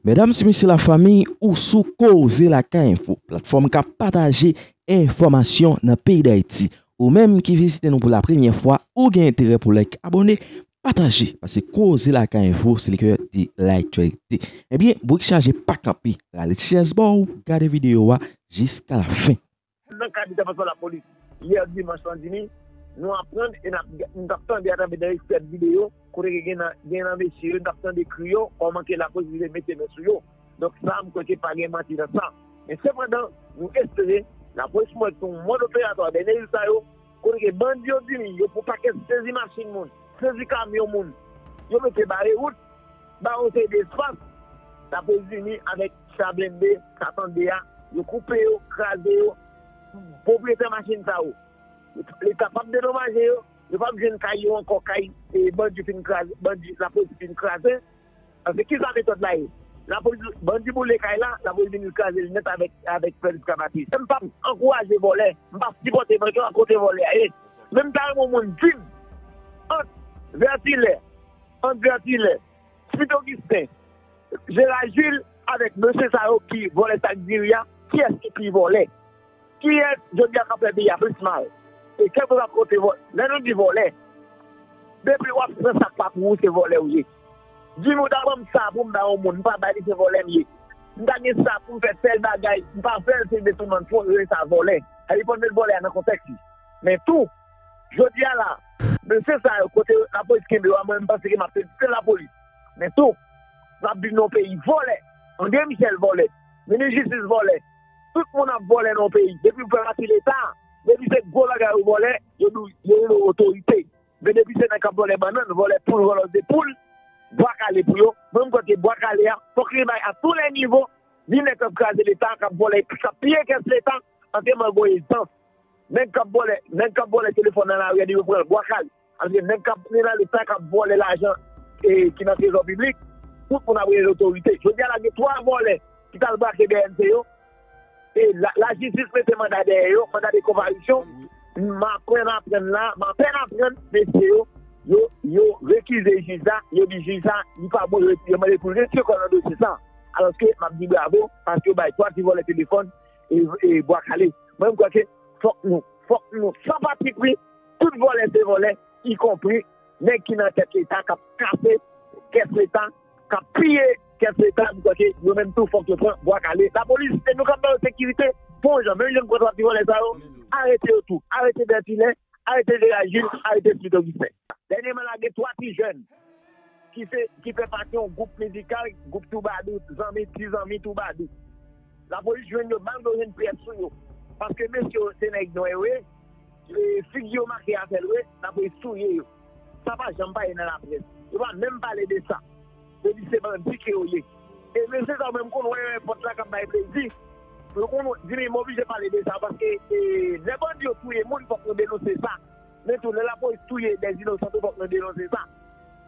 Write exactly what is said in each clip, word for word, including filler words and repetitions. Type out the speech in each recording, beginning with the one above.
Medam e mesye lafanmi, ou sou Koze Lakay Enfo, platfòm k ap pataje enfòmasyon nan peyi Dayiti. Ou menm ki vizite nou pou la premyè fwa, ou gen enterè pou like, abòne, pataje, paske Koze Lakay Enfo, se le cœur de l'actualité. Ebyen, bourik chaje pa kanpe, rale chèz ba w, gade videyo a jiska la fen. Nan kad entèvansyon lapolis yè dimanch lan, Jimmy, nou aprann e n ap, n t ap tande atravè de ekstrè videyo kote ke gen nan, gen nan mesye yo, n t ap tande kri yo, kòman ke lapolis rive mete men sou yo. Donk sa, m kwè ke pa gen manti nan sa. Men sepandan, nou espere lapolis mwen tou mòd operatwa dènye jou sa yo, kote ke bandi yo, Jimmy, yo pran pakèt sezi machin moun, sezi kamyon moun, yo mete bare wout, ba yo seri de espas, lapolis vini avèk cha blende, ka tande a, yo koupe yo, kraze yo, pwopriyetè machin sa yo, Leta p ap dedomaje yo, yo p ap jwenn kay yo ankò, kay e bandi fin kraze, bandi lapolis fin kraze. Paske kisa metòd la ye? Lapolis, bandi boule kay la, lapolis vin kraze l nèt avèk, avèk pèl eskavatris. M p ap ankouraje vòlè, m p ap sipòte vòlè, kote vòlè a ye. Men m ta renmen yon moun di m, ant Vètilè, ant Vètilè, Smith Augustin, Gerard Gilles avèk mesye sa yo ki vòlè sa k diri a, kiyès ki pi vòlè? Kiyès jodi a k ap fè peyi a plis mal? E kèlkeswa kote vòlè, lè nou di vòlè, depi w ap pran sa k pa pou ou, se vòlè ou ye. Di m ou ta ban m sa pou m bay yon moun, m pa bay li, se vòlè m ye. M ta gen sa pou m fè tèl bagay, m pa fè l, se detounman fon, yo rele sa vòlè. Sa depann de vòlè a nan kontèks li. Men tou, jodi a la, mesye sa yo, kote lapolis kenbe yo a, mwen, m panse ke m ap felisite lapolis. Men tou, n ap viv nan yon peyi vòlè. André Michel vòlè. Minis jistis vòlè. Tout moun ap vòlè nan yon peyi. Depi w fè pati Leta, depi se gwo bagay ou vòlè, yo di w, yo rele w otorite. Men depi se nèg k ap vòlè bannann, vòlè poul, vòlè de poul, bwa kale pou yo. Mwen, m kwè ke bwa kale a, fòk li bay a tou lè nivo, ni nèg k ap kraze Leta, k ap vòlè, k ap piye kès Leta, antre mango ezans. Nèg k ap vòlè, nèg k ap vòlè telefòn nan lari a, li yo pran l bwa kale. Paske nèg k ap mennen Leta, k ap vòlè lajan e ki nan trezò piblik, tout moun ap rele l otorite. Jodi a la, gen twa vòlè ki t al brake B N C yo. E la, lajistis mete manda dèyè yo, manda de konparisyon. M apèn aprann la, m apèn aprann mesye yo, yo, yo rekize jij la, yo di jij la, li pa bon, yo, yo mande pou l retire kò l nan dosye sa. Alòske m ap di bravo, paske yo bay twa ti vòlè telefòn e, e bwa kale. Mwen, m kwè ke fòk nou, fòk nou, san patipri, tout vòlè se vòlè, ikonpri nèg ki nan tèt Leta k ap kase kès Leta, k ap piye kès Leta, m kwè ke yo menm tou fòk yo pran bwa kale. Lapolis, se nou k ap ba yo sekirite, fè yon jan, menm jan n pran twa ti vòlè sa yo, arete yo tou, arete Bertilè, arete Gerard Gilles, arete Smith Augustin. Dènyèman la, gen twa ti jèn ki se, ki fè pati yon gwoup mizikal, gwoup Toubadou, zanmi, ti zanmi Toubadou. Lapolis jwenn yo, malgre yo jwenn pyès sou yo. Paske mesye yo se nèg nwè yo ye, e, figi yo make avè l, wi, lapolis touye yo. Sa pa janm pale nan laprès. Yo pa menm pale de sa. Yo di se bandi ke yo ye. E mesye sa yo menm konn wè yo enpòt la k ap bay plezi. Yo konn di men m oblije pale de sa paske, e, lè bandi yo touye moun, fòk nou denonse sa. Men tou, lè lapolis touye dè inosan tou, fòk nou denonse sa.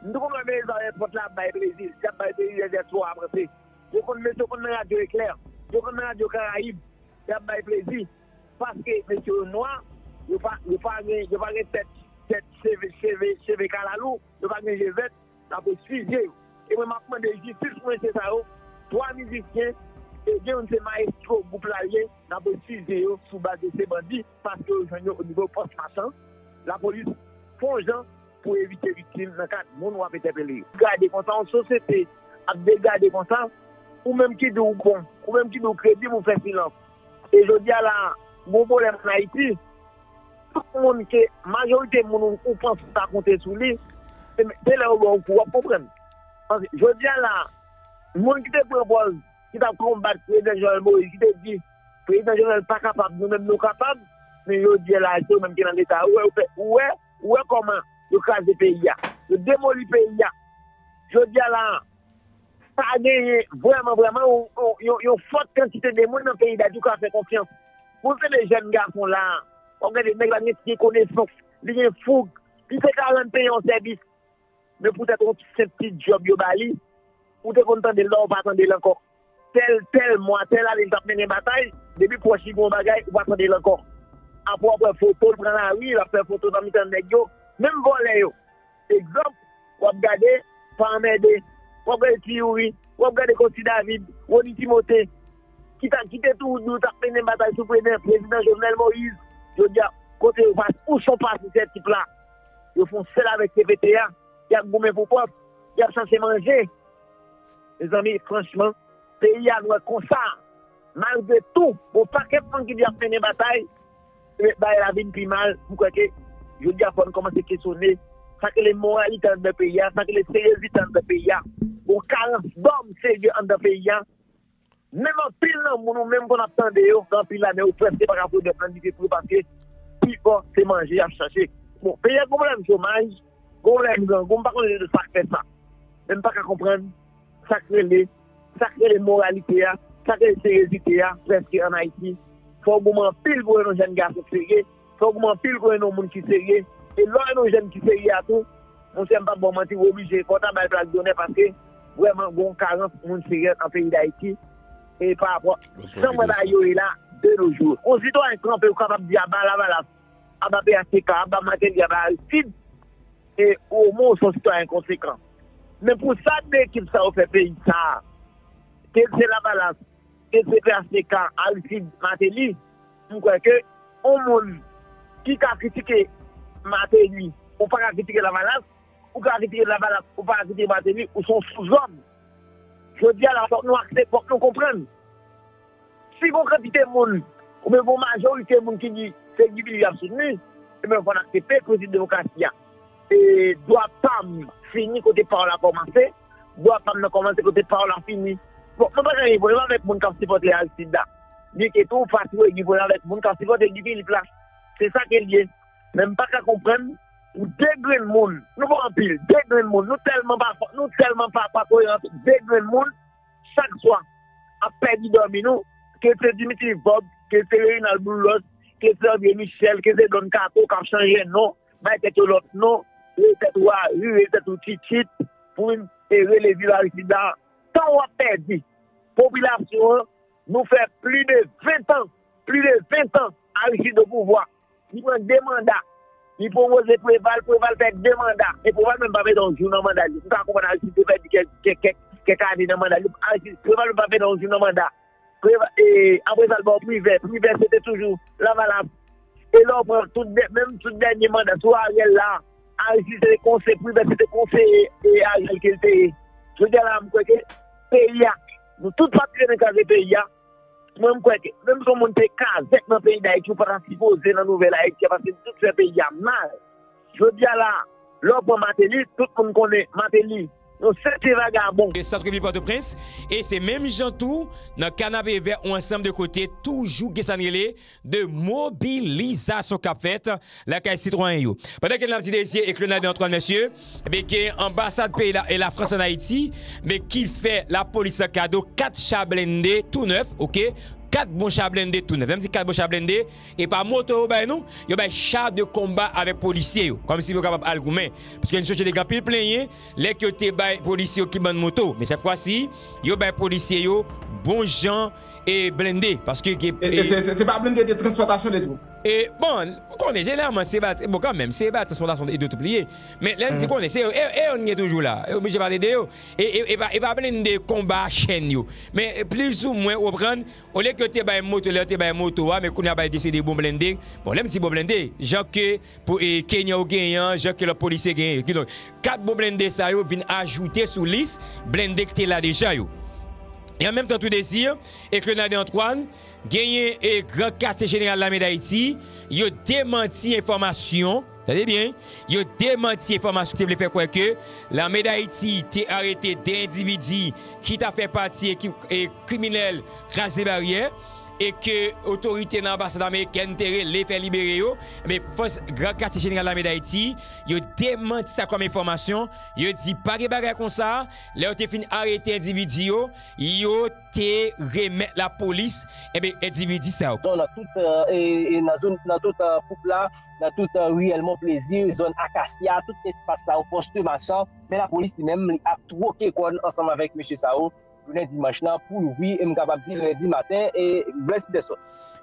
M tou konn wè men sa yo enpòt la ap bay plezi. Y ap bay plezi lè dè swa avanse. Yo konn mesye, yo konn nan radyo Eklè. Yo konn nan radyo Karayib. Y ap bay plezi. Paske mesye yo nwa, yo pa, yo pa gen, yo pa gen tèt, tèt cheve, cheve, cheve kalalou, yo pa gen je vèt, lapolis fizye yo. E mwen, m ap mande jistis pou mesye sa yo, twa mizisyen, e gen youn se mayestwo gwoup la l ye, lapolis fizye yo sou baz de se bandi, paske yo jwenn yo onivo pòs Machan. Lapolis fè yon jan pou evite viktim nan kad moun w ap entèpele yo. Gade konsa, yon sosyete ap degade konsa, ou menm ki di w bon, ou menm ki di w kredib, ou fè silans. E jodi a la, gon pwoblèm ann Ayiti, tout moun ke, majorite moun ou, ou panse w ta konte sou li, se, se lè yo ba w kou w ap konprann. Paske jodi a la, moun ki te pran pòz, ki t ap konbat Prezidan Jovenel Moïse, ki te di, Prezidan Jovenel pa kapab, nou menm nou kapab, men jodi a la, se yo menm ki nan Leta. Ou wè, ou fè, ou wè, ou wè kòman yo kraze peyi a. Yo demoli peyi a. Jodi a la, pa genyen vrèman, vrèman, yon, yon, yon, yon fòt kantite de moun nan peyi Dayiti ou ka fè konfyans. Pou se de jèn gason la, w ap gade nèg la gen ti konesans, li gen foug, li te ka rann peyi a yon sèvis. Men poutèt yon senp ti djòb yo ba li, ou te konn tande l la, ou pa tande l ankò. Tèl, tèl mwa, tèl ane, li t ap mennen batay, depi pwòch li gen yon bagay, ou pa tande l ankò. Apre w ap wè foto l pran lari, l ap fè foto nan mitan nèg yo, menm vòlè yo. Egzanp, w ap gade, pa anmède, w ap gade Ti Youri, w ap gade Cossy David, Rony Timothé, ki ta, ki te toujou di w t ap mennen batay sou prezidan, prezidan Jovenel Moïse. Jodi a, kote yo pase, où sont passés ces types-là? Yo fè yon sèl avèk C P T a, y ap goumen pou pòp, y ap chache manje. Mezanmi, franchman, peyi a nou wè konsa. Malgre tou, gon pakèt moun ki di y ap mennen batay, e, bagay la vin pi mal. M kwè ke jodi a fò n kòmanse kesyone sa k rele moralite anndan peyi a, sa k rele seryozite anndan peyi a. Gon karans dòm serye anndan peyi a. Menm anpil nan moun ou menm konn ap tande yo, gen anpil ane yo prèske pa ka foure dòt nan dife pou yo paske pifò se manje y ap chache. Bon, peyi a gon pwoblèm chomaj, gon pwoblèm grangou, m pa konnen sa k fè sa. Men m pa ka konprann sa k rele, sa k rele moralite a, sa k rele seryozite a, prèske ann Ayiti. Fò w goumen anpil pou w wè yon jèn gason serye, fò w goumen anpil pou w wè yon moun ki serye. E lè w wè yon jèn ki serye a tou, monchè, m p ap ba w manti, w oblije, fò w ta ba l plak donè paske vrèman gon karans moun serye an peyi Dayiti. E pa rapò jan bagay yo ye la, de nos jours. Yon sitwayen kanpe, ou kapab di aba Lavalas, aba P H T K, aba Martelly, aba Aristide, e omwen w se yon sitwayen konsekan. Men pou sa de ekip sa yo fè peyi sa a, ke l se Lavalas, ke l se P H T K, Aristide, Martelly, m kwè ke yon moun ki ka kritike Martelly, ou pa ka kritike Lavalas, ou ka kritike Lavalas, ou pa ka kritike Martelly, ou se yon souzòm. Jodi a la, fòk nou aksepte, fòk nou konprann. Si gon kantite moun, oubyen gon majorite moun ki di se Guy Philippe y ap soutni, ebyen fò n aksepte prensip demokrasi a. E dwa pa m fini kote pa w la kòmanse, dwa pa m nan kòmanse kote pa w la fini. Bon, mwen pa gen pwoblèm avèk moun k ap sipòte Aristide la. Byenke tou, ou pa twò gen pwoblèm avèk moun k ap sipòte Guy Philippe la. Se sa ke l ye. Men m pa ka konprann pou de grenn moun, nou pa anpil, de grenn moun, nou tèlman pa, nou tèlman pa, pa koeran, de grenn moun, chak swa, ap pèdi dòmi nou, ke se Dimitri Vorbe, ke se Reginald Boulos, ke se André Michel, ke se Don Kato k ap chanje non, bay tèt yo lòt non, rele tèt ou Ari, rele tèt ou Titjit, pou vin e rele vil Aristide la. Tan w ap pèdi. Popilasyon an, nou fè plis de ven tan, plis de ven tan Aristide o pouvwa. Li pran de manda. Li pwopoze Preval, Preval fè de manda. E Preval menm pa fè yon jou nan manda li. M pa konprann Aristide te pèdi kèk, kèk, kèk, kèk ane nan manda li. Aristide, Preval menm pa fè yon jou nan manda. Preval, e, apre sa, l ba w Privè. Privè, se te toujou Lavalas. E lè w pran tout dè-, menm tout dènye manda sou Ariel la, Aristide se te konseye, Privè se te konseye, e, Ariel ke l te ye. Jodi a la, m kwè ke peyi a, nou tout pa t renmen kraze peyi a. Mwen, m kwè ke menm si yon moun te kazèk nan peyi Dayiti, ou pa ta sipoze nan nouvèl Ayiti a, paske nou tout fè peyi a mal. Jodi a la, lè w pran Martelly, tout moun konnen Martelly, yon senp vagabon. E sant vil Pòtoprens, e se menm jan tou, nan Kanapevè, yon ansanm de kote, toujou gen sa n rele de mobilizasyon k ap fèt lakay sitwayen yo. Pandan ke n ap di Désir e Cleonardo Antoine, mesye, ebyen, gen anbasad peyi la, e Lafrans ann Ayiti, men ki fè lapolis kado kat cha blende tou nèf, oke? Kat bon cha blende tou nèf. Lè m di kat bon cha blende, e pa moto yo bay nou, yo bay cha de konba avèk polisye yo, kòmsi yo kapab al goumen. Paske n sonje te gen anpil plenyen, lè ke yo te bay polisye yo ki bann moto. Men sèt fwa si, yo bay polisye yo bon jan e blende, paske gen, e, e, se, se, se pa blende de transpòtasyon de twoup. E, bon, ou konnen, jeneralman, se bat-, bon, kanmenm, se ba transpòtasyon de twoup li ye. Men, lè n di konnen, se yo, e, e yo n gen toujou la. E oblije pale de yo. E, e, e pa, e pa blende konba chèn yo. Men, e, plizoumwen, ou konprann, olye ke yo te bay moto, lè yo te bay moto a, men kounye a bay deside bon blende. Bon, lè m di bon blende, jan ke pou, e, Kenya yo genyen an, jan ke lòt polisye genyen yo. Kidonk, kat bon blende sa yo vin ajoute sou lis blende ki te la deja yo. E an menm tan tou, Désir e Cleonardo Antoine, genyen, e, Gran Katye Jeneral Lame Dayiti, yo demanti enfòmasyon, tande byen, yo demanti enfòmasyon ki te vle fè kwè ke Lame Dayiti te arete de endividi ki ta fè pati ekip, e, kriminèl Kraze Baryè, e ke otorite nan anbasad amerikèn te rele fè libere yo, men fòs Gran Katye Jeneral Lame Dayiti, yo demanti sa kòm enfòmasyon, yo di pa gen bagay konsa, lè yo te fin arete endividi yo, yo te remèt lapolis, enben, endividi sa yo. Nan tout, e, e nan zòn, nan tout, e, Poupla, nan tout, e, riyèl Mon Plezi, zòn Akasya, tout espas sa yo, Pòs Machan, men lapolis li menm, li ap twoke kòn ansanm avèk mesye sa yo, jounen dimanch lan pou louvri, e m kapab di lendi maten, e Blaise Peterson.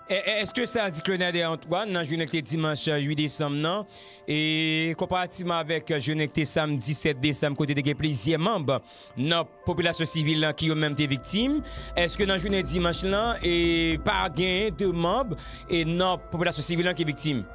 È- è- Èske sa di Clenander Antoine nan jounen ki te dimanch uit desanm nan, e konparativman avèk jounen ki te samdi sèt desanm, kote te gen plizyè manm nan popilasyon sivil lan ki yo menm te viktim, èske nan jounen dimanch lan, e pa genyen de manm e nan popilasyon sivil lan ki viktim?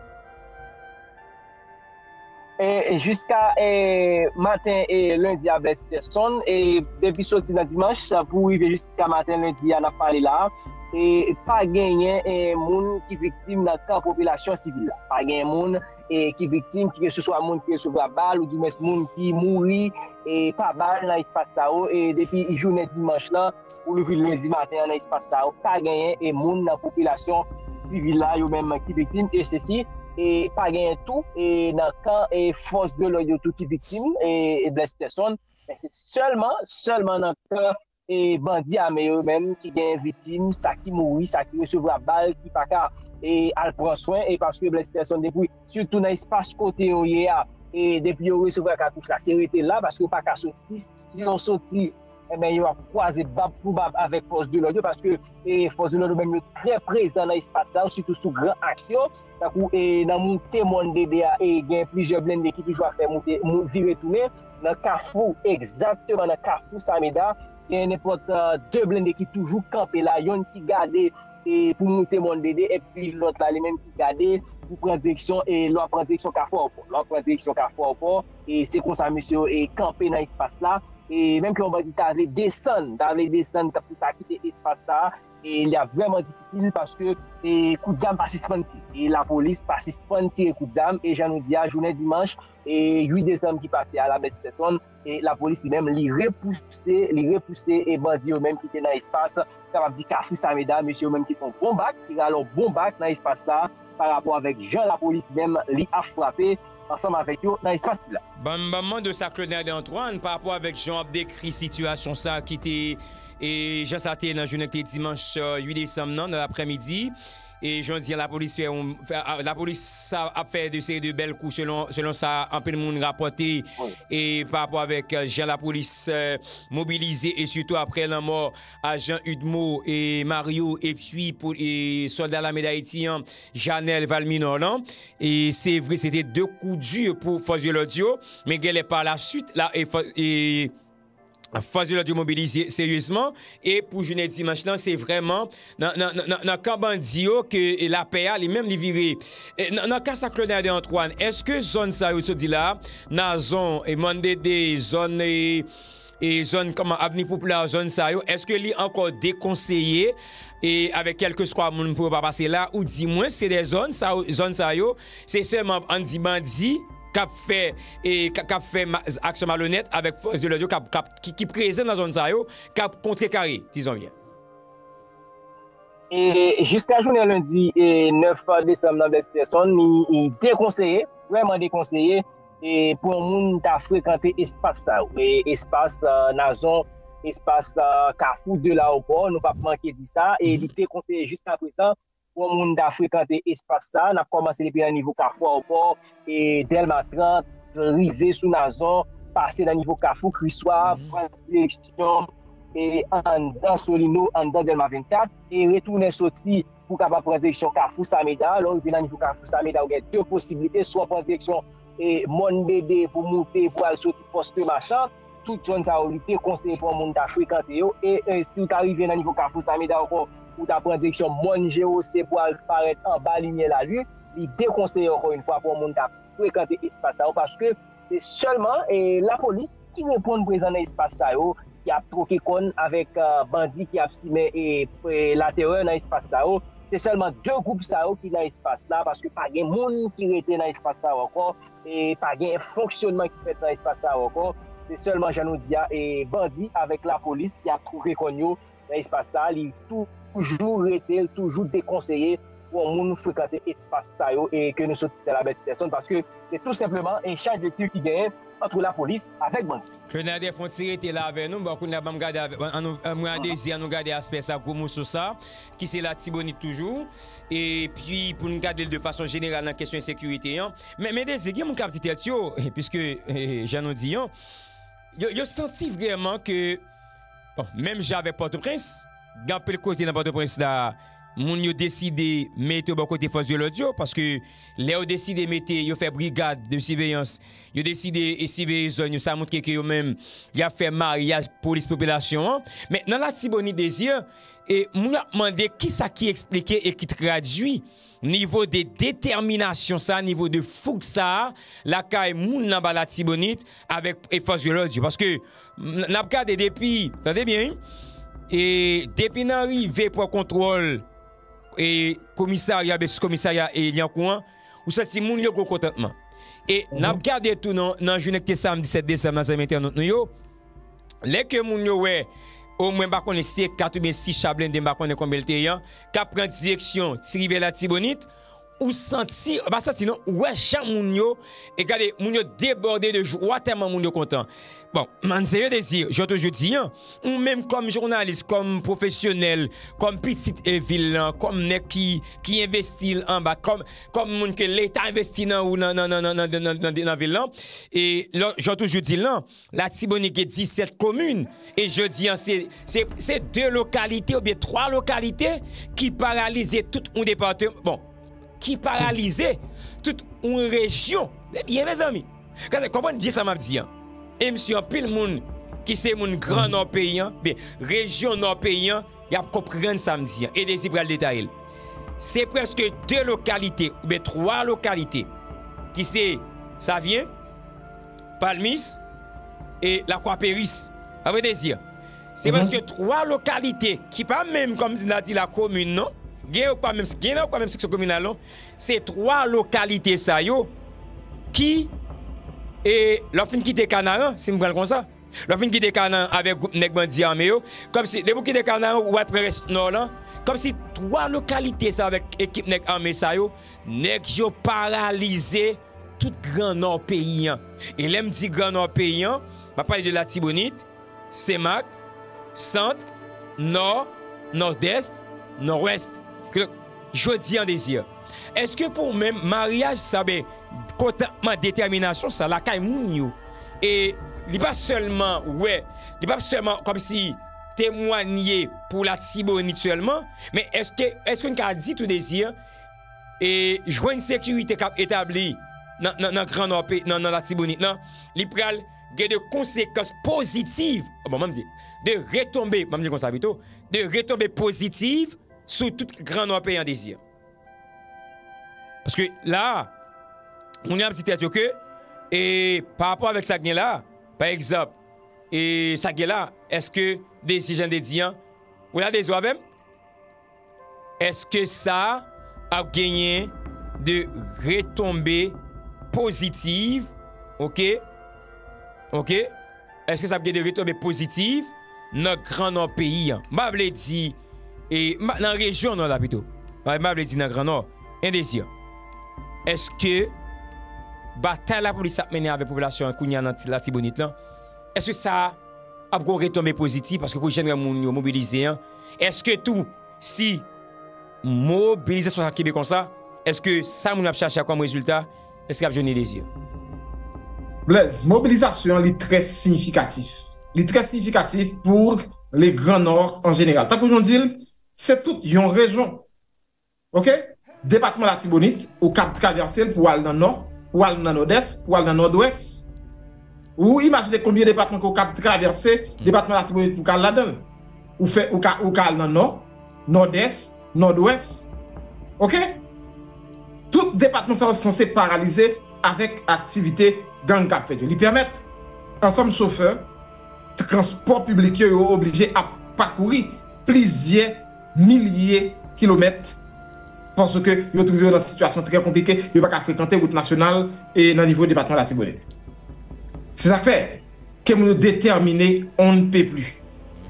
E jiska e, maten e, lendi a, Blaise Peterson, e depi soti nan dimanch pou rive jiska maten lendi a n ap pale la, e pa genyen e, moun ki viktim nan kan popilasyon sivil la. Pa genyen moun e, ki viktim, ki keseswa moun ki resevwa bal, oudimwens moun ki mouri e, pa bal nan espas sa yo, e depi jounen dimanch lan, pou rive lendi maten an nan espas sa yo, pa genyen e, moun nan popilasyon sivil la, yo menm ki viktim, e sesi, e pa genyen tou e, nan kan e, fòs de lòd yo tou ki viktim, e, e Blaise Peterson, men se sèlman, sèlman nan kan e, bandi ame yo menm ki genyen viktim, sa ki mouri, sa ki resevwa bal, ki pa ka e, al pran swen, e paske Blaise Peterson depi, sitou nan espas kote yo ye a, e depi yo resevwa katouch la, se rete la, paske yo pa ka soti, si yo soti, enben yo ap kwaze bab pou bab avèk fòs de lòd yo, paske e, fòs de lòd yo menm yo trè prezan nan espas sa yo, sitou sou gran aks yo, tankou e, nan moute Mòn Dede a, e gen plizyè blende ki toujou ap fè moute, mou- vire tounen, nan kafou, egzakteman nan kafou Sameda, gen nenpòt e, de blende ki toujou kanpe la, yonn ki gade e, pou moute Mòn Dede, epi lòt la li menm ki gade pou pran direksyon, e lè w ap pran direksyon Kafou Awpò. Lè w ap pran direksyon Kafou Awpò, e se konsa mesye yo e, kanpe nan espas la. E menm ke yon bandi ta vle desann, ta vle desann pou ta kite espas sa, e li ap vrèman difisil paske e, kout zam pa sispann tire. E lapolis pa sispann tire kout zam. E jan nou di a, jounen dimanch, e uit desanm ki pase a, la Blaise Peterson, e lapolis li menm, li repouse, li repouse e bandi yo menm ki te nan espas, kapab di Kafou Sameda, mesye yo menm ki fè yon bon bak, ki rale yon bon bak nan espas sa, pa rapò avèk jan lapolis menm li ap frape ansanm avèk yo nan espas sila. Ban m, ban m mande w sa, Clenander Antoine, pa rapò avèk jan w ap dekri sitiyasyon sa ki te, e jan sa te ye nan jounen ki te dimanch e, uit desanm nan, nan laprèmidi, e jodi a lapolis fè yon, fè, a, lapolis sa ap fè de seri de bèl kou selon, selon sa anpil moun rapòte, e pa rapò avèk e, jan lapolis e, mobilize, e sitou aprè lanmò ajan UDMO e Mario, epi pou e, sòlda lame dayiti an, Janèl Valminò lan. E se vre, se te de kou di pou fòs de lòd yo, men genlè pa la swit la, e fò- e fòs de lòd yo mobilize seryezman. E pou jounen dimanch lan, se vrèman nan, nan, nan, nan, nan kan bandi yo ke e, lapè a li menm li vire. E, nan, nan ka sa, Clenander Antoine, èske zòn sa yo sot di la, Nazon, e Mòn Dede, zòn e, e zòn kòman Avni Popilè, zòn sa yo, èske li ankò dekonseye e avèk kèlkeswa moun pou yo pa pase la, ou di mwen se de zòn sa, zòn sa yo, se sèlman ann di bandi k ap fè e k ap fè aksyon malonèt avèk fòs de lòd yo k ap, k ap, ki, ki prezan nan zòn sa yo, k ap kontrekare, dizon byen. E jiska jounen lendi e nèf desanm nan Blaise Peterson, li, li dekonseye, vrèman dekonseye, e pou yon moun ta frekante espas sa yo. E espas e, Nazon, espas e, Kafou de Lawopò, nou p ap manke di sa, e li dekonseye jiska prezan pou yon moun ta frekante espas sa. N ap kòmanse depi nan nivo Kafou Awopò, e Dèlma trant, rive sou Nazon, pase nan nivo Kafou Kriswa, pran direksyon e anndan Solino, anndan Dèlma vennkat, e retounen soti pou kapab pran direksyon Kafou Sameda. Lè w rive nan nivo Kafou Sameda, ou gen de posiblite, swa w pran direksyon e Mòn Dede pou moute pou al soti Pòs Machan. Tout zòn sa yo, li dekonseye pou yon moun ta frekante yo. E, e si w ta rive nan nivo Kafou Sameda ankò, ou ta pran direksyon Mòn Jewose pou al parèt anba limyè lalin, li dekonseye ankò yon fwa pou yon moun ta frekante espas sa yo, paske se sèlman e, lapolis ki reponn prezan nan espas sa yo, ki ap twoke kòn avèk e, bandi ki ap simen e, e, latèrè nan espas sa yo. Se sèlman de gwoup sa yo ki nan espas la, paske pa gen moun ki rete nan espas sa yo ankò, e pa gen fonksyònman ki fèt nan espas sa yo ankò. Se sèlman, jan nou di a, e bandi avèk lapolis ki ap twoke kòn yo nan espas sa, li toujou rete, li toujou dekonseye pou yon moun frekante espas sa yo e ke nou sot site la Blaise Peterson, paske se tou senpleman echanj de tir ki genyen ant lapolis avèk bandi. Clenander, fè yon ti rete la avè nou. Bon, kounye a ban m gade avè, an nou, an mwen a Dezi, an nou gade aspè sa, gwo moso sa, ki se Latibonit toujou. Epi pou n gade l de fason jeneral nan kesyon ensekirite an. Men, men Dezi, gen moun k ap di tèt yo, piske, e, jan nou di an, yo, yo santi vrèman ke, bon, menm jan avèk Pòtoprens, gen anpil kote nan Pòtoprens la, moun yo deside mete yo bò kote fòs de lòd yo, paske lè yo deside mete, yo fè brigad de siveyans, yo deside e siveye zòn yo, sa montre ke yo menm, y ap fè maryaj polis popilasyon an. Men nan Latibonit, Désir, e moun yo ap mande kisa ki eksplike e ki tradui nivo de detèminasyon sa, nivo de foug sa, lakay moun nan ba Latibonit avèk e fòs de lòd yo. Paske n, n ap gade depi, tande byen, wi, e depi nan rive pran kontwòl e komisarya, oubyen sou komisarya e Lyankou an, ou santi moun yo gwo kontantman. E n ap gade tou nan, nan jounen ki te samdi sèt desanm nan, zanmi entènot nou yo, lè ke moun yo wè, omwen, m pa konnen si se kat oubyen sis cha blende, m pa konnen konbyen l te ye an, k ap pran direksyon Ti Rivyè Latibonit, ou santi, pa santi non, ou wè jan moun yo, e gade, moun yo debòde de jwa tèlman moun yo kontan. Bon, man se yo Désir, jan toujou di an, ou menm kòm jounalis, kòm pwofesyonèl, kòm pitit e vil lan, kòm nèg ki, ki envesti anba, kòm, kòm moun ke Leta envesti nan ou nan, nan, nan vil lan, e lò, jan toujou di l lan, Latibonit gen disèt komin, e jodi an, se, se, se de lokalite oubyen twa lokalite ki paralize tout yon depatman, bon, ki paralize tout yon rejyon. Se byen, mezanmi. Gade, konprann byen sa m ap di an. E m si anpil moun ki se moun Gran Nò peyi an, byen, rejyon Nò peyi an, y ap konprann sa m di an. E Désir pral detaye l. Se prèske de lokalite, oubyen twa lokalite, ki se Savyen, Palmis e Lakwa Peris. Pa vre, Désir? Se prèske twa lokalite ki pa menm kòmsi n ta di lakomin, non. Gen yo pa menm, gen nan yo pa menm seksyon kominal, non. Se twa lokalite sa yo ki, e, lè w fin kite Kanaran, si m pran l konsa, lè w fin kite Kanaran avèk gwoup nèg bandi ame yo, kòmsi, depi w kite Kanaran, w al pran rès Nò lan, kòmsi twa lokalite sa avèk ekip nèg ame sa yo, nèg yo paralize tout Gran Nò peyi an. E lè m di Gran Nò peyi an, m ap pale de Latibonit, Senmak, Sant, Nò, Nòdès, Nòwès. Jodi an, Désir, èske pou ou menm, maryaj sa, ben, kontantman, detèminasyon sa lakay moun yo, e li pa sèlman wè, li pa sèlman kòmsi temwanye pou Latibonit sèlman, men èske, èske n ka di tou, Désir, e jwenn sekirite k ap etabli nan, nan, nan Gran Nò, nan, nan Latibonit lan, li pral gen de konsekans pozitiv, bon, m di, de retonbe, m di konsa pito, de retonbe pozitiv sou tout Gran Nò peyi an, Désir. Paske la, moun yo ap di tèt yo ke, e pa rapò avèk sa k gen la, pa egzanp, e sa k gen la, èske Désir, jan de di an, ou la, Désir, avè m? Èske sa ap genyen de retonbe pozitiv? Oke? Oke? Èske sa ap gen de retonbe pozitiv nan Gran Nò peyi an? M pa vle di, e, m pa, nan rejyon Nò la pito. M pa vle di nan Gran Nò. Endezir. Èske batay lapolis ap mennen avèk popilasyon an kounye a nan Latibonit lan, èske sa ap gon retonbe pozitiv? Paske pou jan moun yo mobilize an, èske tou si mobilizasyon sa kenbe konsa, èske sa moun ap chache a kòm rezilta, èske ap jwenn li, Désir? Blaise, mobilizasyon an li trè siyifikatif. Li trè siyifikatif pou le Gran Nò an jeneral. Tankou jan w di l, se tout yon rejyon. Oke? Depatman Latibonit, ou kab travèse l pou w al nan Nò, pou w al nan Nòdès, pou w al nan Nòdwès. Ou imajine konbyen depatman ke w kab travèse depatman Latibonit pou w ka al ladan l. Ou fè, ou ka, ou ka al nan Nò, Nòdès, Nòdwès. Oke? Tout depatman sa yo sanse paralize avèk aktivite gang k ap fèt yo. Li pèmèt ansanm chofè transpò piblik yo, yo oblije ap pakouri plizyè milye kilomèt paske yo twouve yo nan sitiyasyon trè konplike, yo pa ka frekante wout nasyonal e nan nivo depatman Latibonit. Se sa k fè ke moun yo detèmine on ne peut plus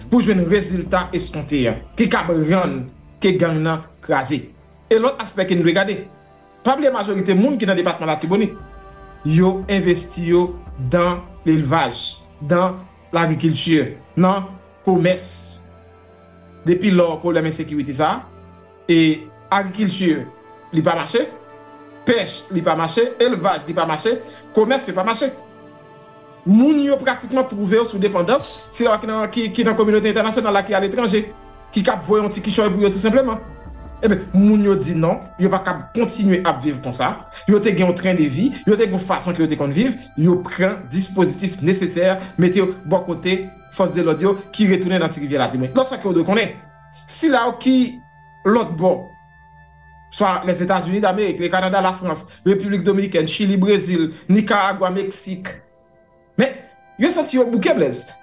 pou jwenn rezilta eskonte an ki kab rann ke gang nan kraze. E lòt aspè ke n dwe gade, pa bliye majorite moun ki nan depatman Latibonit, yo envesti yo dan lelvaj, dan lagrikilti, nan komès. Depi lò pwoblèm ensekirite sa a, e agrikilti li pa mache, pèch li pa mache, elvaj li pa mache, komès yo pa mache. Moun yo pratikman twouve yo sou depandans, se yo ki nan, ki, ki nan kominote entènasyonal la, ki aletranje, ki kab voye yon ti kichòy pou yo tou senpleman. Ebyen, moun yo di non, yo pa kab kontinye ap viv konsa. Yo te gen yon tren de vi, yo te gen yon fason ke yo te konn viv, yo pran dispozitif nesesè, mete yo bò kote fòs de lòd yo ki retounen nan Ti Rivyè Latibonit. Lòt sa ke yo dwe konnen, sila yo ki lòt bò, swa Lèzetazini Damerik, le Kanada, Lafrans, Repiblik Dominikèn, Chili, Brezil, Nikaragwa, Meksik, men, yo santi yo bouke, Blaise.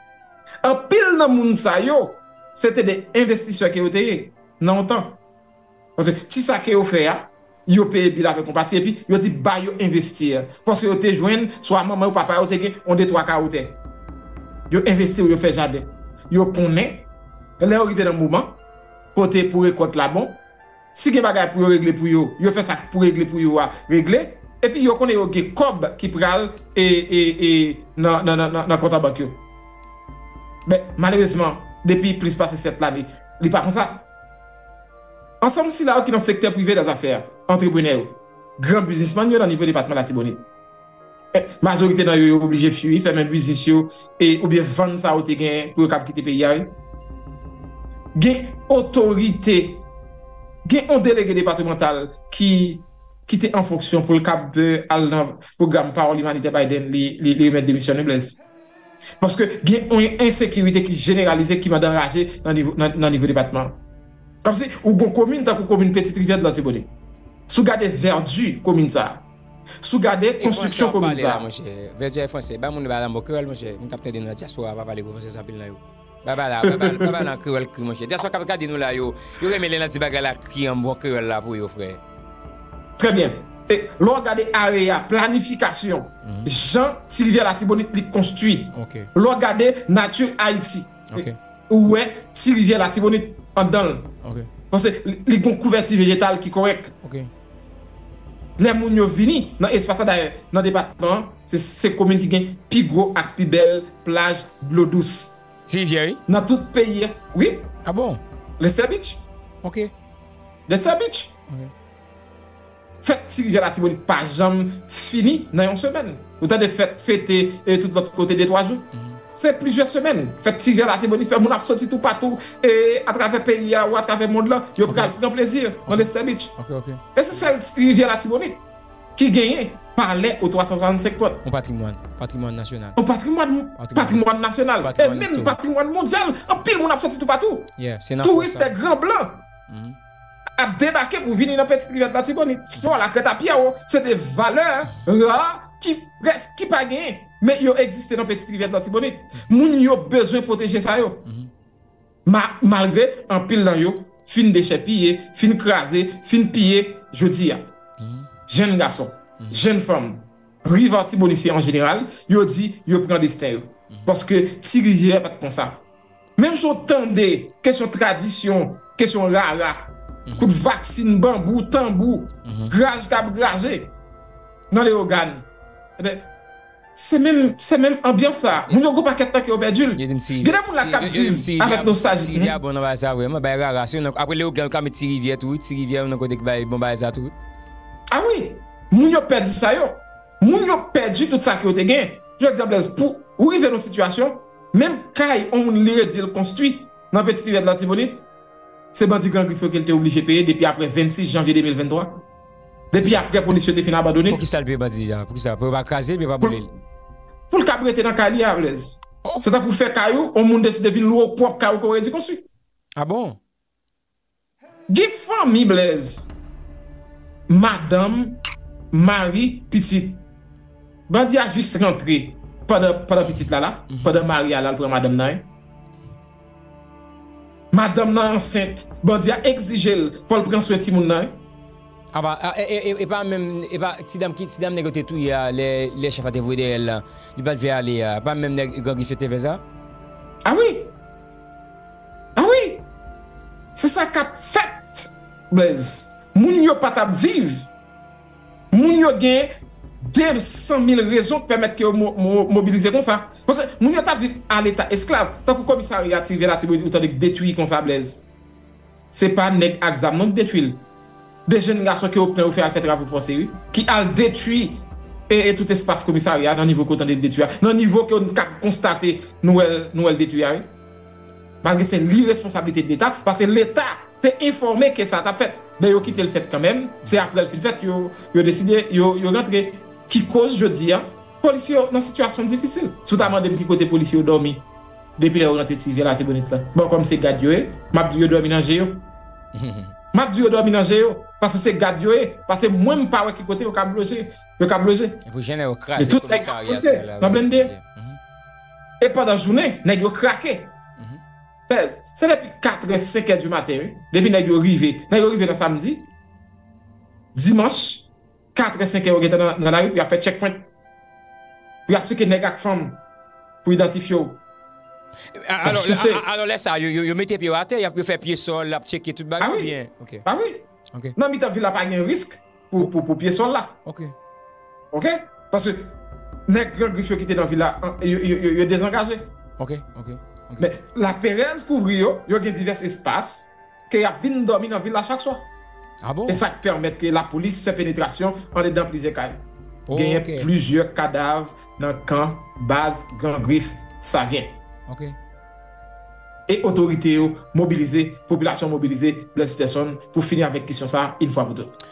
Anpil nan moun sa yo, se te de envestisè ke yo te ye, nan yon tan. Paske ti sa ke yo fè a, yo peye bil avèk yon pati, epi yo di ba yo envesti. Paske yo te jwenn, swa manman yo, papa yo te gen yon de twa kawo tè. Yo envesti yo, yo fè jaden. Yo konnen, lè yo rive nan moman, kote pou rekòt la bon, si gen bagay pou yo regle pou yo, yo fè sa k pou regle pou yo a, regle. Epi yo konnen yo gen kòb ki pral e, e, e, nan, nan, nan, nan, nan kont an bank yo. Men, malerezman, depi plis pase sèt lane, li pa konsa. Ansanm sila yo ki nan sektè prive dèzafè, antreprenè yo, gran biznismann yo nan nivo depatman Latibonit. Eh, majorite nan yo, yo oblije fini fèmen biznis yo, e, oubyen vann sa yo te gen pou yo kab kite peyi a, wi. Gen otorite, gen yon delege depatmantal ki, ki te an fonksyon pou l kab, eh, al nan pwogram Pawòl Imanitè Biden, li, li, li remèt demisyon li, Blaise. Paske gen yon ensekirite ki jeneralize, ki mande anraje nan nivo, nan, nan nivo depatman. Kòmsi ou gon komin tankou komin Petite Rivière de l'Artibonite. Si w gade vèdi komin sa a, si w gade konstriksyon komin sa a, vèdi a e fransè, ba moun yo pale an bon kreyòl, monchè. Moun k ap tande nou nan dyaspora pa pale gwo fransè, se anpil nan yo. Ba pale, ba pale, ba pale an kreyòl kri, monchè. Dyaspora k ap gade nou la, yo, yo renmen lè n ap di bagay la kri an bon kreyòl la pou yo, frè. Trè byen. E lè w gade area, planifikasyon, jan Ti Rivyè Latibonit li konstwi. Lè w gade nati Ayiti, ou wè Ti Rivyè Latibonit anndan l. Paske li, li gon kouvèti vejetal ki kòrèk. Lè moun yo vini nan espas la, dayè, nan depatman an, se, se komin ki gen pi gwo ak pi bèl plaj dlo dous. Ti Rivyè, wi. Nan tout peyi a, wi. Ah bon? Lestè Beach. Ok. Lestè Beach. Ok. Fèt Ti Rivyè Latibonit pa janm fini nan yon semèn. Ou tande fèt fete e tout lòt kote de twa jou. Se plizyè semèn. Fèt Ti Rivyè Latibonit fè moun ap soti toupatou e atravè peyi a ou atravè mond lan. Yo pral pran plezi nan Lestè Beach. Ok, ok. E se sèl Ti Rivyè Latibonit ki genyen palè o twa san swasannsenk pòt. Yon patrimwàn, patrimwàn nasyonal. Yon patrimwàn, patrimwàn nasyonal. E menm patrimwàn mondyal, anpil moun ap soti toupatou. Touris de gran blan ap debake pou vini nan Petite Rivière de l'Artibonite. Swa Lakrèt a Pyèwo, se de valè ra ki prèske ki pa genyen, men yo egziste nan Petite Rivière de l'Artibonite. Moun yo bezwen pwoteje sa yo. Ma, malgre anpil nan yo fin dechèpiye, fin kraze, fin piye, jodi a, jenn gason, jenn fanm, Riv Latibonityen an jeneral, yo di yo pran desten yo. Paske Ti Rivyè pa t konsa. Menm jan w tande kesyon tradisyon, kesyon rara, kout vaksin, banbou, tanbou, graj k ap graje nan Leyogàn. Ebyen, se menm, se menm anbyans sa. Moun yo gon pakèt tan ke yo pèdi l. Gen de moun la k ap viv avèk nostalji. Ti Rivyè a bon nan bagay sa vrèman, bay rara. Se nan, apre Leyogàn, yo ka met Ti Rivyè tou, wi. Ti Rivyè nan kote ki bay bon bagay sa tou, wi. Ah wi, moun yo pèdi sa yo. Moun yo pèdi tout sa ke yo te gen. Jodi a, Blaise, pou ou rive nan sitiyasyon, menm kay yon moun li redi l konstwi nan Petite Rivière de l'Artibonite, se bandi Gran Grif yo ke l te oblije peye depi apre vennsis janvye de mil venntwa. Depi apre polis yo te fin abandone. Poukisa l peye bandi a? Poukisa? Pou yo pa kraze l, pou yo pa boule l? Pou l kab rete nan kay li a, Blaise. Se tankou fè kay ou, yon moun deside vin lwe w pwòp kay ou ke w redi konstwi. Ah bon? Gen fanmi, Blaise, madanm, mari, pitit. Bandi a jis rantre pandan, pandan pitit la la, pandan mari a la al pran madanm nan, wi. Madanm nan ansent, bandi a egzije l fò l pran swen timoun nan, wi. Apa, e, e, e, e pa menm, e pa ti dam ki, ti dam nèg yo te touye a, lè, lè chèf la te voye dèyè l lan, li pa t vle ale a, e pa menm nèg Gran Grif yo te fè sa? Ah wi! Ah wi! Se sa k ap fèt, Blaise. Moun yo pa t ap viv. Moun yo gen de san mil rezon k pèmèt ke yo mo, mo, mobilize konsa. Paske moun yo t ap viv a leta esklav. Tankou komisarya Ti Rivyè Latibonit ou tande k detwi konsa, Blaise. Se pa nèg ak zam non ki detwi l. De jenn gason ke yo pran yo fè al fè travo fòse, wi. Ki al detwi e, e tout espas komisarya a nan nivo ke w tande l detwi a. Nan nivo ke w kab konstate nou wè l, nou wè l detwi a, wi. Malgre se liresponsablite de Leta, paske Leta te enfòme ke sa t ap fèt. Men yo kite l fèt kanmenm. Se apre l fin fèt, yo, yo deside, yo, yo rantre. Ki koz jodi a, polisye yo nan sitiyasyon difisil. Si w ta mande m ki kote polisye yo dòmi, depi lè yo rantre ti rivyè Latibonit la. Bon, kòm se gad yo ye, m ap di yo dòmi nan je yo. M ap di yo dòmi nan je yo, paske se gad yo ye. Paske mwen, m pa wè ki kote yo kab loje. Yo kab loje. Epi jan yo kraze komisarya sa la, nan blende. E pandan jounen, nèg yo krake. Pèz, se depi katrè, senkè di maten, wi. Depi nèg yo rive. Nèg yo rive nan samdi. Dimanch, katrè, senkè, yo gentan nan, nan lari pou y ap fè checkpoint. Pou y ap tcheke nèg ak fanm. Pou idantifye w. Alò, alò, lè sa, yo, yo, yo mete pye yo atè, y ap, yo fè pye sòl, y ap tcheke tout bagay, oubyen? Ok. Ah wi. Ok. Nan mitan vil la, pa gen risk pou, pou, pou pye sòl la. Ok. Ok? Paske nèg Gran Grif yo ki te nan vil la, yo, yo, yo, yo dezangaje. Ok, ok, ok. Men laperèz kouvri yo, yo gen divès espas ke y ap vin dòmi nan vil la chak swa. Ah bon? E sa k pèmèt ke lapolis fè penetrasyon andedan plizyè kay. Genyen plizyè kadav nan kan baz Gran Grif Savyen. Ok. E otorite yo mobilize, popilasyon mobilize, Blaise Peterson, pou fini avèk kesyon sa a, yon fwa pou tout.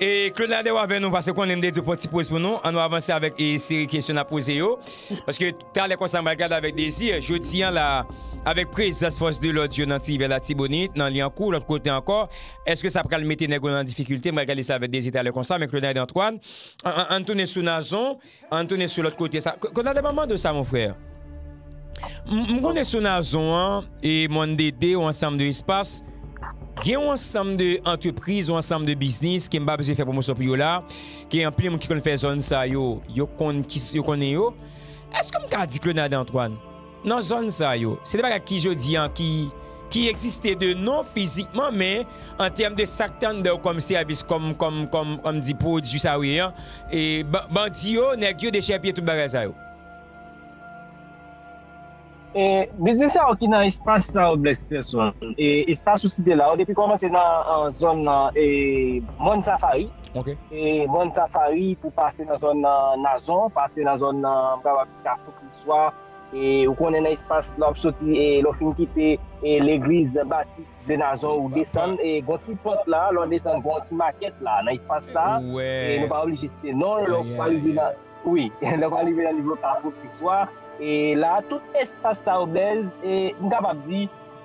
E Claude Nader avè nou, paske konnen m te di w pran ti poz pou nou, ann nou avanse avèk e seri kesyon n ap poze yo. Paske talè konsa m pral gade avèk Désir, jodi a la, avèk prezans fòs de lòd yo nan Ti Rivyè Latibonit, nan Lyankou, lòt kote ankò, èske sa pral mete nèg yo nan difikilte? M pral gade sa avèk Désir talè konsa, men Claude Nader Antoine, ann, ann, ann tounen sou Nazon, ann tounen sou lòt kote sa. Claude Nader, m ap mande w sa, mon frè. M, m konnen sou Nazon an, e Mòn Dede, yon ansanm de espas, gen yon ansanm de antrepriz, yon ansanm de biznis ke m pa bezwen fè pwomosyon pou yo la, ke anpil moun ki konn fè zòn sa yo, yo konn ki, yo konnen yo. Èske m ka di Claude Nader Antoine, nan zòn sa yo, se de bagay ki jodi an, ki, ki egziste de non fizikman, men an tèm de sa k te anndan yo kòm sèvis, kòm, kòm, kòm, kòm di pwodui sa yo ye an, e ba-, bandi yo, nèg yo dechèpiye tout bagay sa yo. E, biznis sa yo ki nan espas sa yo, Blaise Peterson. E, espas ou site la yo, depi kòmanse nan, an, zòn nan, e, Mòn Safari. Ok. E, Mòn Safari pou pase nan zòn nan Nazon, pase nan zòn nan, m kapab di Kafou Kriswa. E, ou konnen nan espas la, w ap soti, e, lè w fin kite, e, legliz Batis de Nazon, ou desann, e, gon ti pòt la, lè w desann, gon ti makèt la, nan espas sa. E, nou pa oblije site non, lè w rive nan, Wi, lè w rive nan nivo Kafou Kriswa, e la, tout espas sa yo, Blaise, e, m kapab di,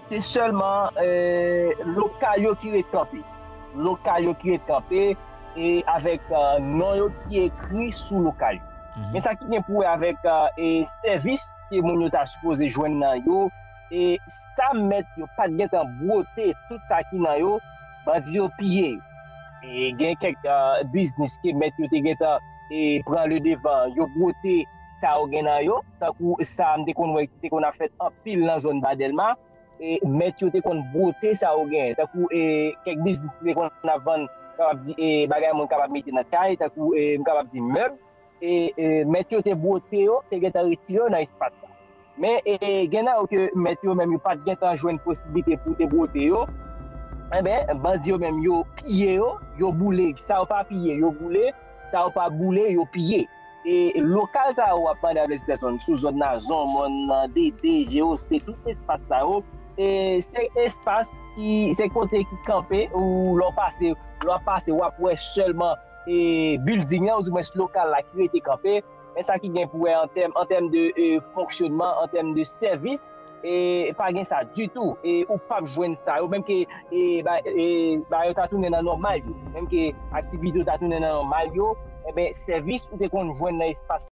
se sèlman, e, lokal yo ki ret kanpe. Lokal yo ki ret kanpe, e avèk, e, non yo ki ekri sou lokal yo. Men sa ki gen pou wè avèk, e, e, sèvis ke moun yo ta sipoze jwenn nan yo, e sa mèt yo pa t gentan bwote tout sa ki nan yo, bandi yo piye yo. E gen kèk, e, biznis ke mèt yo te gentan e pran le devan, yo bwote sa yo gen nan yo, tankou sa m te konn wè ki te konn ap fèt anpil nan zòn Ba Dèlma, e mèt yo te konn bwote sa yo gen, tankou, e, kèk biznis ki te konn ap vann, kapab di, e, bagay moun kapab mete nan kay, tankou, e, m kapab di mèb, e, e, mèt yo te bwote yo, te gentan retire yo nan espas la. Men, e, gen nan yo ke mèt yo menm yo pa t gentan jwenn posiblite pou te bwote yo. Enben, bandi yo menm yo piye yo, yo boule. Sa yo pa piye, yo boule. Sa yo pa boule, yo piye. E lokal sa yo w ap mande a Blaise Peterson sou zòn Nazon, Mòn nan, Dede, G O C, tout espas sa yo, e se espas ki, se kote ki kanpe, ou lè w pase, lè w ap pase, w ap wè sèlman e building nan, ou di mwens lokal la ki rete kanpe. Men sa ki gen pou wè an tèm, an tèm de, e, fonksyonman, an tèm de sèvis, e pa gen sa ditou. E ou p ap jwenn sa yo, menm ke, e, ba, e, ba yo ta tounen nan nòmal yo, menm ke aktivite yo ta tounen nan nòmal yo, enben, sèvis ou te konn jwenn nan espas